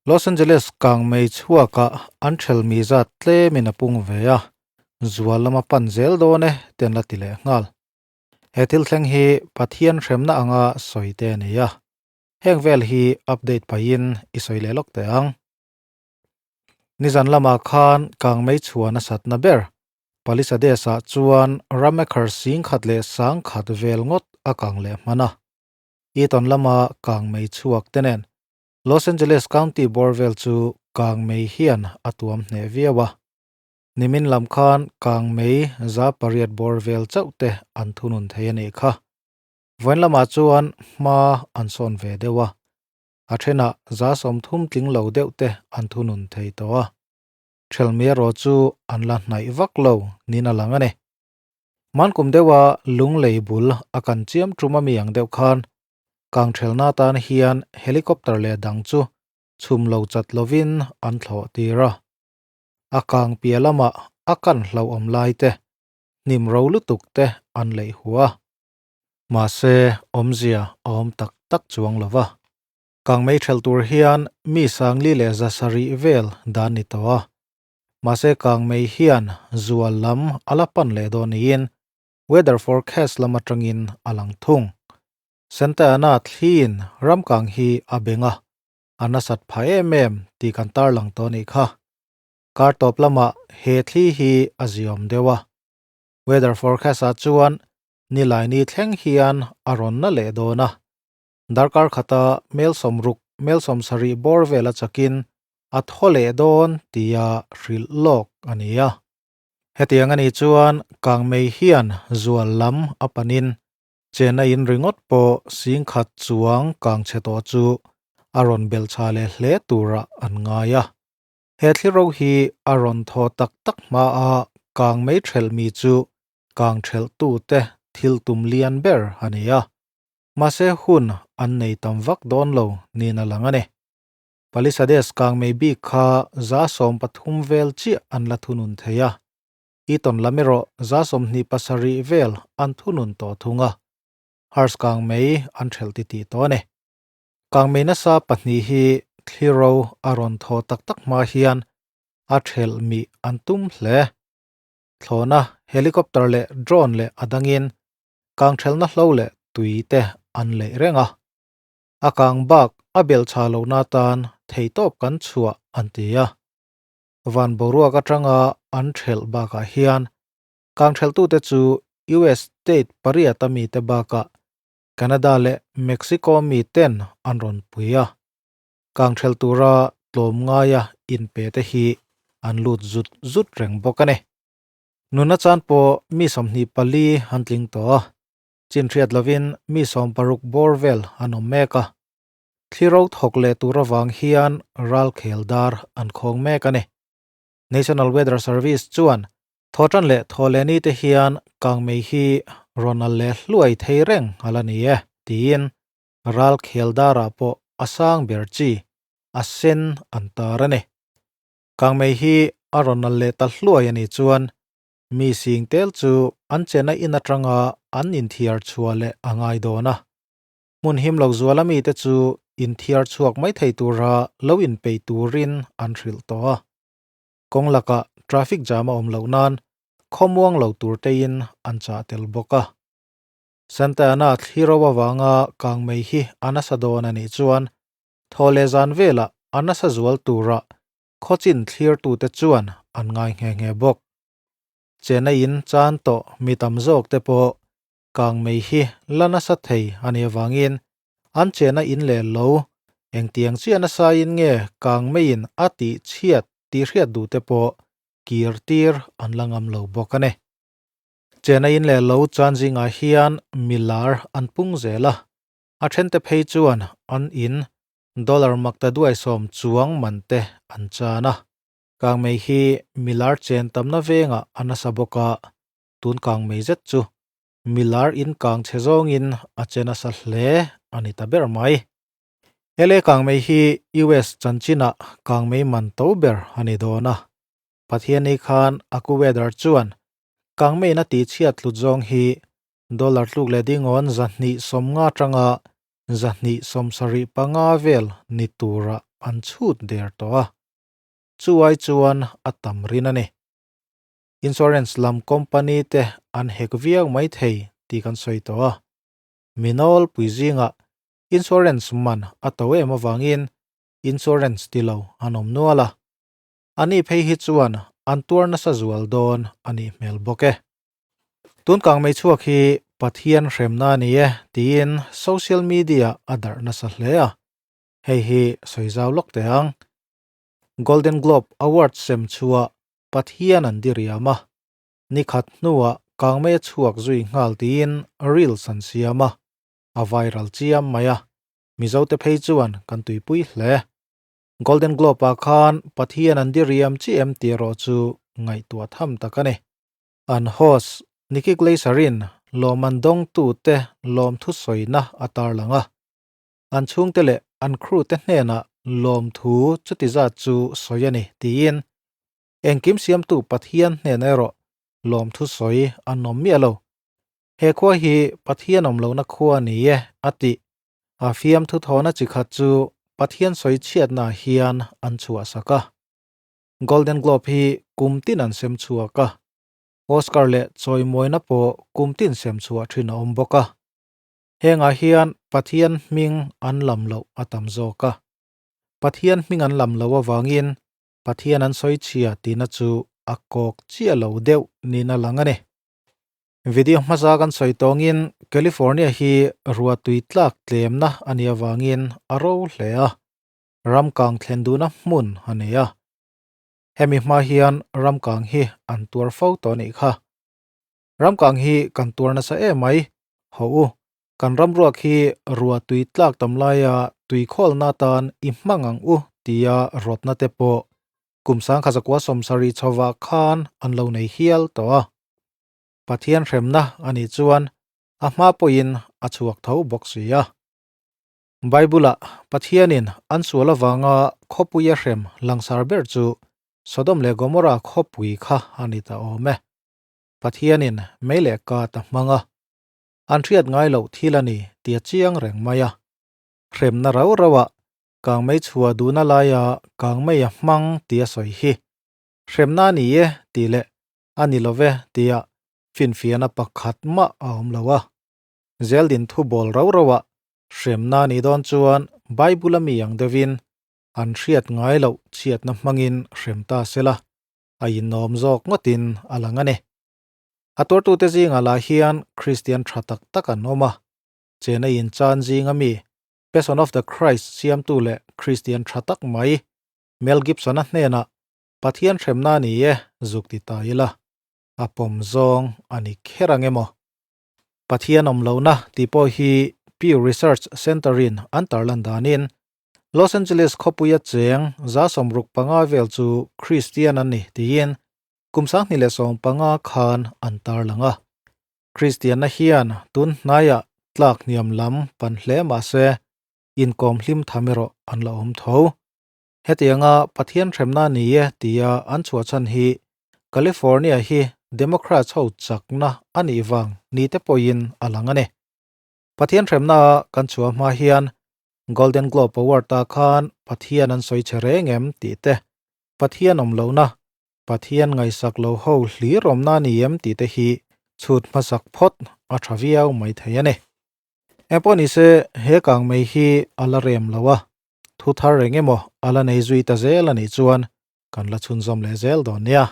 Los Angeles kangmei chhuakah an thelmi zat tlemin a pung ve a, zual lama pan zel dawn e ti an la ti leh nghal. He thil thleng hi Pathian hremna anga sawi te a ni a, heng vel hi update pahin i sawi leh lawk teh ang. Nizan lamah khan kangmei chhuah nasatna ber Palisades-ah chuan ram acre singkhat leh sangkhat vel ngawt a kang leh hman a, Eaton lama kangmei chhuak te nen Los Angeles County bawr vel chu kangmei hian a tuam hneh viau a. Nimin lam khan kangmei 800 bawr vel chauh te an thunun thei a nih kha. Vawiin lamah chuan hma an sawn ve deuh a, a thenah 30 tling lo deuh te an thunun thei tawh a. Thelmi erawh chu an la hnaih vak lo niin a lang a ni. Hmankum deuha lunglei bul a kan chiam tum ami ang deuh khan Kangthelna tan hian helicopter leh dang chu chhum lo chat lovin an thlawh tir a. A kang piah lamah a kan hlauhawm lai te, hnim ro lutuk te an leih hua. Mahse, awmzia a awm tak tak chuang lo va. Kangmei thelh tur hian mi 4,700 vel dan ni tawh a. Mahse, kangmei hian zual lam a la pan leh dawn niin Weather forecast lam atangin a lang thung. Santa Ana thliin ramkang hi a beng a, a nasat phah em em tih kan tarlang tawh anih kha. Kar tawp lamah he thli hi a ziawm deuh a. Weather forecast ah chuan Nilaini thleng hian a rawn na leh dawn a. Darkar khata mel 60, mel 70 bawr vel a chakin a thaw leh dawn tia hrilh lawk a ni a. Hetiang a nih chuan kangmei hian zual lam a panin chena in ringawt pawh 10,000 chuang kang chhe tawh chu a rawn belh chha leh hle turah an ngai a. He thliro hi a rawn thaw tak tak hma a kangmei thelh mi chu kang thelh tute thil tum lian ber a ni a. Mahse hun an nei tam vak dawn lo niin a lang a ni. Palisades kangmei bik kha 13% vel chiah an la thunun thei a, Eaton lam erawh 27% vel an thunun tawh thung a, Hurst kangmei an thelh titih tawh a ni. Kangmei nasa pahnih hi thliro a rawn thaw tak tak hma hian a thelh mih an tum hle. Thlawhna, helicopter leh drone leh a dangin kangthelhna hlo leh tui te an leih reng a. A kang bak a belh chha lohna atan theitawp kan chhuah an ti a. Van boruak atanga an thelh bakah hian kang thelhtute chu US state pariat a mite bakah Canada leh Mexico mi ten an rawn pui a. Kang thelh tura tlawm ngaia inpe te hi an lut zut zut reng bawk a ni. Nuna chan pawh mi 24 an tling tawh a. Chin hriat lovin mi 60 bawr vel an awm mek a. Thliro thawk leh tur avang hian ral khel dar an khawng mek a ni. National Weather Service chuan thawhtan leh thawhlehni te hian kangmei hi rawn al leh hluai thei reng a la ni e tiin ral khel darah pawh a sang ber chi a sen an tar a ni. Kangmei hi a rawn al leh ta hluai a nih chuan Mi sing tel chu an chena in atanga an inthiar chhuah leh a ngai dawn a. Hmun him lo zuala mite chu inthiar chhuak mai thei tura lo inpeih turin an hrilh tawh a. Kawng lakah traffic jam a awm loh nan khawmuang lo tur tein an chah tel bawk a. Santa Ana thliro avanga kangmei hi a nasa dawn a nih chuan thaw leh zan velah a nasa zual tura khawchin thlirtute chuan an ngai nghe nghe bawk. Chena in chan tawh mi tam zawk te pawh kangmei hi la nasa thei a nih avangin an chena in leh lo engtiang chiah nasa in nge kangmeiin a tih chhiat tih hriat duh te pawh kir tir an la ngam lo bawk a ni. Chena in leh lo chan zingah hian milar an pung zel a, a thente phei chuan an in dollar makta duai sawm chuang man te an chan a. Kangmei hi milar chen tamna vengah a nasa bawk a, tun kangmei zet chu milar in kang chhe zawngin a che nasa hle a ni ta ber mai. LA kangmei hi US chanchinah kangmei man to ber a ni dawn a. Pathianni khan AccuWeather chuan kangmeiin a tihchhiat hlut zawng hi dollar tluk leh dingawn 250 atanga 275 vel ni tura an chhut der tawh a, chu ai chuan a tam rin a ni. Insurance lam company te an hek viau mai thei tih kan sawi tawh a, mi nawlpui zingah insurance man a to em avangin insurance ti lo an awm nual a, ani phei hi chuan an tuar nasa zual dawn a nih hmel bawk e. Tun kang mei chhuak hi Pathian hremna a ni e tiin social media a darh nasa hle a, hei hi sawi zau lawk teh ang. Golden Globe Award sem chhuah Pathian an diriam a, nikhat hnuah kangmei a chhuak zui nghal tiin reels an siam a, a viral chiam mai a, Mizote phei chuan kan tuipui hle. Golden Globe-ah khan Pathian an diriam chi em tih erawh chu ngaihtuah tham tak a ni. An host Nikki Glaser-in lawmman dawngtute lawmthu sawina a tarlang a, an chhungte leh an crew te hnenah lawmthu chuti zat chu sawi a ni tiin engkim siamtu Pathian hnenah erawh lawmthu sawi an awm miah lo. He khua hi Pathian awm lohna khua a ni e a ti. A fiamthu thawhna chi khat chu Pathian sawi chhiatnaah hian an chhuahsak a. Golden Globe hi kum tin an sem chhuak a, Oscar leh chawimawina pawh kum tin sem chhuah thin a awm bawk a. Hengah hian Pathian hming an lam loh a tam zawk a. Pathian hming an lam loh avangin Pathian an sawi chhia tihna chu a kawk chiah lo deuh niin a lang a ni. Video hmasa kan sawi tawngin California hi ruahtui tlak tlemna a nih avangin a ro hle a. Ramkang thlen duhna hmun a nei a. Hemi hma hian ramkang hi an tuar fo tawh a nih kha. Ramkang hi kan tuar nasa em mai. Haw u, kan ramruak hi rua tui tlak tam laia tui khawlna atan i hmang ang u tia rawtna te pawh kum sangkha zakua sawmsarih chhovah khan an lo nei hial tawh a. Pathian hremna a nih chuan a hma pawhin a chhuak tho bawk si a. Bible-ah Pathianin an sual avanga khawpuia hrem langsar ber chu Sodom leh Gomorrah khawpui kha a ni ta awm e. Pathianin mei leh kat a hmang a, an hriat ngai loh thil a ni tih a chiang reng mai a. Hremna rau rauah kangmei chhuah duhna laia kangmei a hmang tih a sawi hi hremna a ni e tih leh a ni lo ve tia finfiahna pakhat mah a awm lo a. Zeldin thu bawl rau rauah hremna a nih dawn chuan Bible a mi ang deuhin an hriat ngai loh chhiatna hmangin hrem ta sela a inawm zawk ngawtin a lang a ni. A tuartute zingah lah hian Kristian tha tak tak an awm a, chena inchan zinga mi Passion of the Christ siamtu leh Kristian tha tak mai Mel Gibson-a hnenah Pathian hremna a ni e zuk ti ta ila a pawm zawng a ni kher ang emaw? Pathian awm lohna tih pawh hi Pew Research Center-in an tarlan danin Los Angeles khawpuia cheng 65 vel chu Kristian an ni tiin kum 2015 khan an tarlang a. Kristianna hian tun hnaiah tlak hniam lam pan hle mah se inkawm hlim tham erawh an la awm tho. Hetianga Pathian hremna ni e tia an chhuah chhan hi California hi Democrats ho chakna a nih vang ni te pawhin a lang a ni. Pathian hremna a kan chhuah hma hian Golden Globe Award ah khan Pathian an sawi che reng em tih te, Pathian awm lohna, Pathian ngaihsak lo ho hlir awmna a ni em tih te hi chhut hmasak phawt a tha viau mai thei a ni. Engpawh nise he kang mai hi a la rem lo a, thu thar reng emaw a la nei zui ta zel a nih chuan kan la chhunzawm leh zel dawn nia.